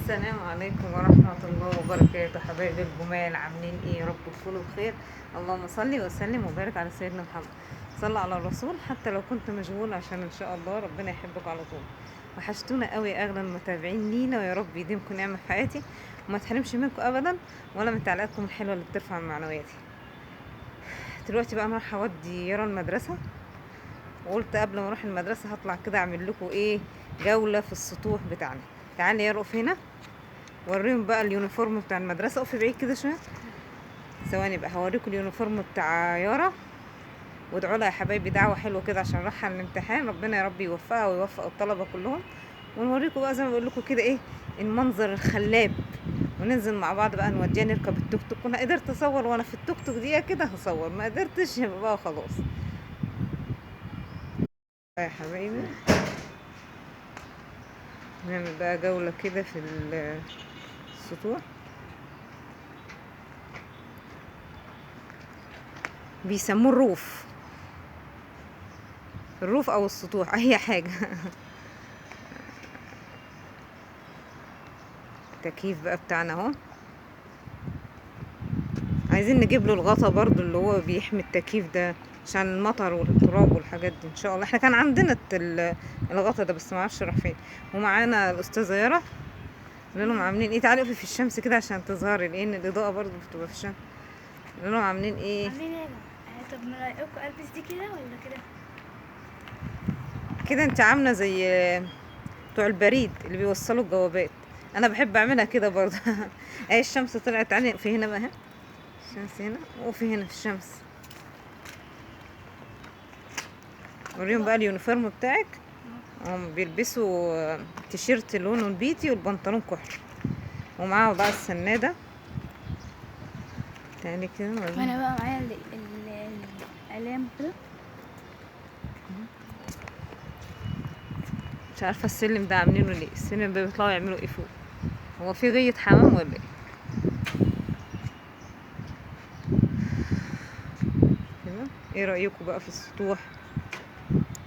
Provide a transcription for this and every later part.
السلام عليكم ورحمة الله وبركاته. حبايبي الجمال، عاملين ايه؟ يا رب تكونوا بخير. اللهم صل وسلم وبارك على سيدنا محمد. صلى على الرسول حتى لو كنت مشغول، عشان ان شاء الله ربنا يحبك على طول. وحشتونا قوي اغلى المتابعين لينا، ويا رب يديمكم نعمة في حياتي وما تحرمش منكم ابدا، ولا من تعليقاتكم الحلوة اللي بترفع من معنوياتي. دلوقتي بقى انا رايحة اودي يارا المدرسة، وقلت قبل ما اروح المدرسة هطلع كده اعمل لكم ايه جولة في السطوح بتاعنا. تعالي يا رؤوف هنا وريهم بقى ال uniform بتاع المدرسة. اقفي بعيد كده شوية، ثواني بقى هوريكم ال uniform بتاع يارا. وادعوا لها يا حبايبي دعوة حلوة كده عشان رايحة الامتحان، ربنا يا رب يوفقها ويوفق الطلبة كلهم. ونوريكم بقى زي ما بقول لكم كده ايه المنظر الخلاب، وننزل مع بعض بقى نوديها نركب التوك توك. وانا قدرت اصور وانا في التوك توك دقيقة كده هصور، ما قدرتش يبقى بقى خلاص يا حبايبي. نعمل بقى جولة كده في السطوح. بيسموه ال roof، ال roof او السطوح اي حاجة. التكييف بقى بتاعنا اهو، عايزين نجيب له الغطا برضو اللي هو بيحمي التكييف ده عشان المطر والتراب والحاجات دي. ان شاء الله احنا كان عندنا الغطا ده بس ما اعرفش راح فين. ومعانا الاستاذة يارا، قلنا لهم عاملين ايه؟ تعالي اقفي في الشمس كده عشان تظهري، لان الاضاءة برضو بتبقى في الشمس. قلنا لهم عاملين ايه؟ عاملين ايه؟ طب ما رايكم البس دي كده ولا كده؟ كده انت عامله زي بتوع البريد اللي بيوصلوا الجوابات، انا بحب اعملها كده برضه. اهي الشمس طلعت. تعالي في هنا بقى، اهي الشمس هنا وفي هنا في الشمس. وريهم بقى ال uniform بتاعك. هم بيلبسوا تيشيرت لونه نبيتي والبنطلون كحلي، ومعاه بقى السناده. تعالي كده وريهم. وانا بقى معايا الاقلام كده. مش عارفه السلم ده عاملينه ليه، السلم ده بيطلعوا يعملوا ايه فوق؟ هو في غية حمام ولا ايه؟ كده ايه رايكم بقى في السطوح؟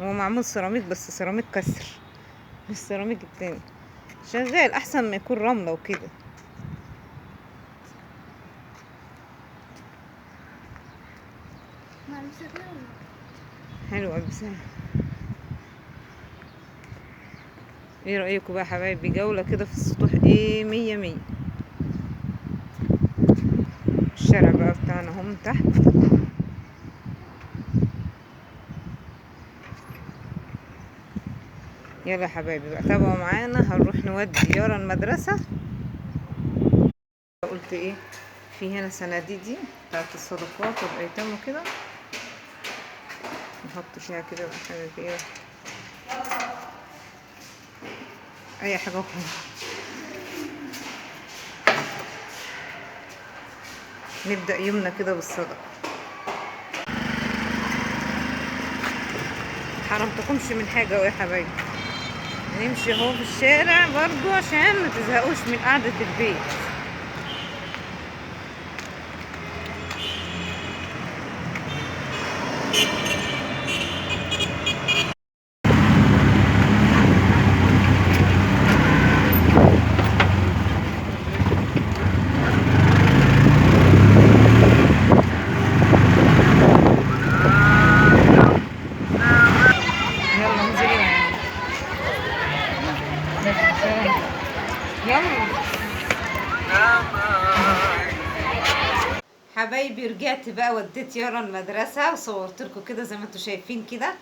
هو معمول سيراميك، بس سيراميك كسر مش سيراميك التاني. شغال احسن ما يكون رملة وكده. ما البسها كده ولا؟ حلو البسها. ايه رايكم بقى يا حبايبي جولة كده في السطوح؟ ايه مية مية. الشارع بقى بتاعنا اهو من تحت. يلا يا حبايبي بقى تابعوا معانا، هنروح نودي يارا المدرسة. قلت ايه في هنا صناديق دي بتاعت الصدقات والايتام وكده، نحط فيها كده حاجة ايه اي حاجة اخرى. نبدأ يومنا كده بالصدقة. حرمتكمش من حاجة يا حبايبي. نمشي اهو في الشارع برضو عشان ما تزهقوش من قعدة البيت. يلا انزلي. يلا حبايبي، رجعت بقى وديت يارا المدرسة وصورت لكم كده زي ما انتم شايفين كده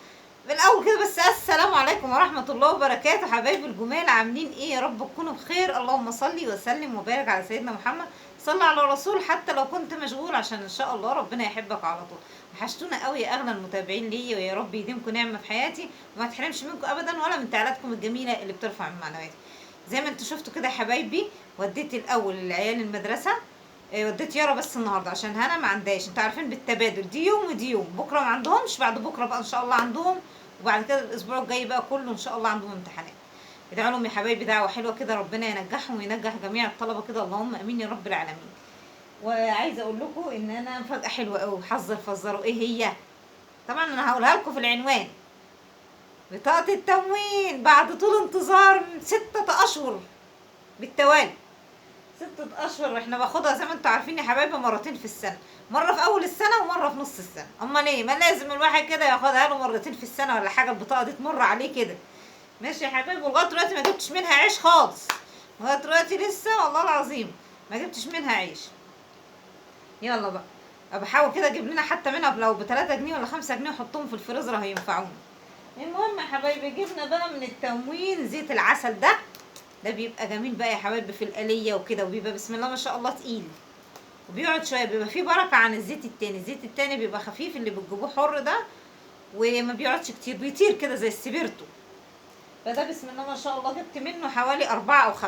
من الاول كده. بس السلام عليكم ورحمة الله وبركاته حبايبي الجمال، عاملين ايه؟ يا رب تكونوا بخير. اللهم صل وسلم وبارك على سيدنا محمد. صلى على الرسول حتى لو كنت مشغول، عشان ان شاء الله ربنا يحبك على طول. وحشتونا قوي يا اغلى المتابعين ليا، ويا رب يديمكم نعمه في حياتي وما تحرمش منكم ابدا، ولا من تعليقاتكم الجميلة اللي بترفع من معنوياتي. زي ما انتم شفتوا كده يا حبايبي، وديت الاول العيال المدرسة، وديت يارا بس النهارده عشان هنا ما عندهاش، انتوا عارفين بالتبادل، دي يوم ودي يوم، بكره ما عندهمش، بعد بكره بقى ان شاء الله عندهم، وبعد كده الاسبوع الجاي بقى كله ان شاء الله عندهم امتحانات. ادعوا لهم يا حبايبي دعوه حلوة كده، ربنا ينجحهم وينجح جميع الطلبة كده، اللهم امين يا رب العالمين. وعايزه اقول لكم ان انا مفاجاة حلوة قوي، حذر فزروا ايه هي؟ طبعا انا هقولها لكم في العنوان. بطاقة التموين بعد طول انتظار من 6 اشهر بالتوالي، 6 اشهر احنا باخدها زي ما انتوا عارفين يا حبايبي مرتين في السنة، مرة في اول السنة ومرة في نص السنة. امال ايه، ما لازم الواحد كده ياخدها له مرتين في السنة ولا حاجة، البطاقة دي تمر عليه كده. ماشي يا حبايبي. ولغاية دلوقتي ما جبتش منها عيش خالص، لغاية دلوقتي لسه والله العظيم ما جبتش منها عيش. يلا بقى بحاول كده اجيب لنا حتى منها لو ب3 جنيه ولا 5 جنيه وحطهم في الفريزر هينفعونا. المهم يا حبايبي جبنا بقى من التموين زيت العسل ده، ده بيبقى جميل بقى يا حبايبي في القليه وكده، وبيبقى بسم الله ما شاء الله تقيل وبيقعد شوية، بيبقى فيه بركة عن الزيت التاني. الزيت التاني بيبقى خفيف اللي بتجيبوه حر ده، وما بيقعدش كتير، بيطير كده زي السبيرتو. فده بسم الله ما شاء الله جبت منه حوالي 4 أو 5،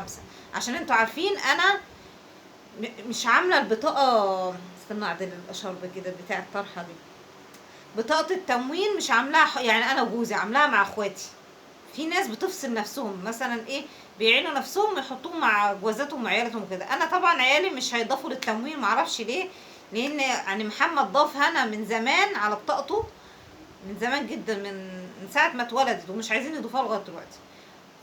عشان انتوا عارفين انا مش عامله البطاقة، استنى اعدل الاشارب كده بتاع الطرحة دي، بطاقة التموين مش عاملاها يعني انا وجوزي عاملاها مع اخواتي. في ناس بتفصل نفسهم مثلا ايه، بيعينوا نفسهم ويحطوهم مع جوازاتهم وعيالتهم وكده. انا طبعا عيالي مش هيضافوا للتموين، معرفش ليه، لان يعني محمد ضاف هنا من زمان على بطاقته، من زمان جدا، من ساعة ما اتولدت، ومش عايزين يضيفوها لغاية دلوقتي.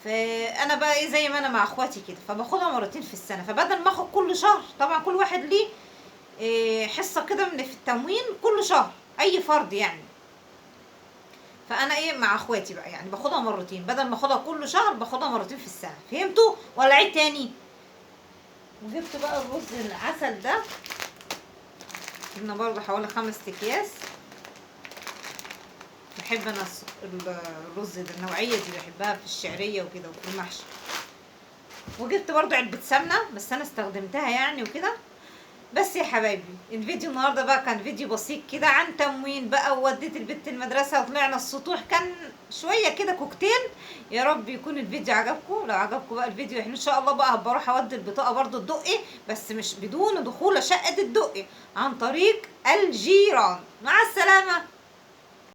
فانا بقى ايه زي ما انا مع اخواتي كده، فباخدها مرتين في السنة، فبدل ما اخد كل شهر، طبعا كل واحد ليه إيه حصة كده من في التموين كل شهر اي فرد يعني، فانا ايه مع اخواتي بقى يعني باخدها مرتين، بدل ما اخدها كل شهر باخدها مرتين في السنة. فهمتوا ولا عيد تاني؟ وجبت بقى الرز العسل ده، جبنا برضه حوالي 5 اكياس. بحب انا الرز ده، النوعية دي بحبها في الشعرية وكده وفي المحشي. وجبت برضه علبة سمنه بس انا استخدمتها يعني وكده. بس يا حبايبي الفيديو النهارده بقى كان فيديو بسيط كده عن تموين بقى، ووديت البنت المدرسة وطلعنا السطوح، كان شوية كده كوكتيل. يا رب يكون الفيديو عجبكم. لو عجبكم بقى الفيديو، احنا ان شاء الله بقى هبقى اروح اودي البطاقة برضو الدقي، بس مش بدون دخول شقه الدقي، عن طريق الجيران. مع السلامة.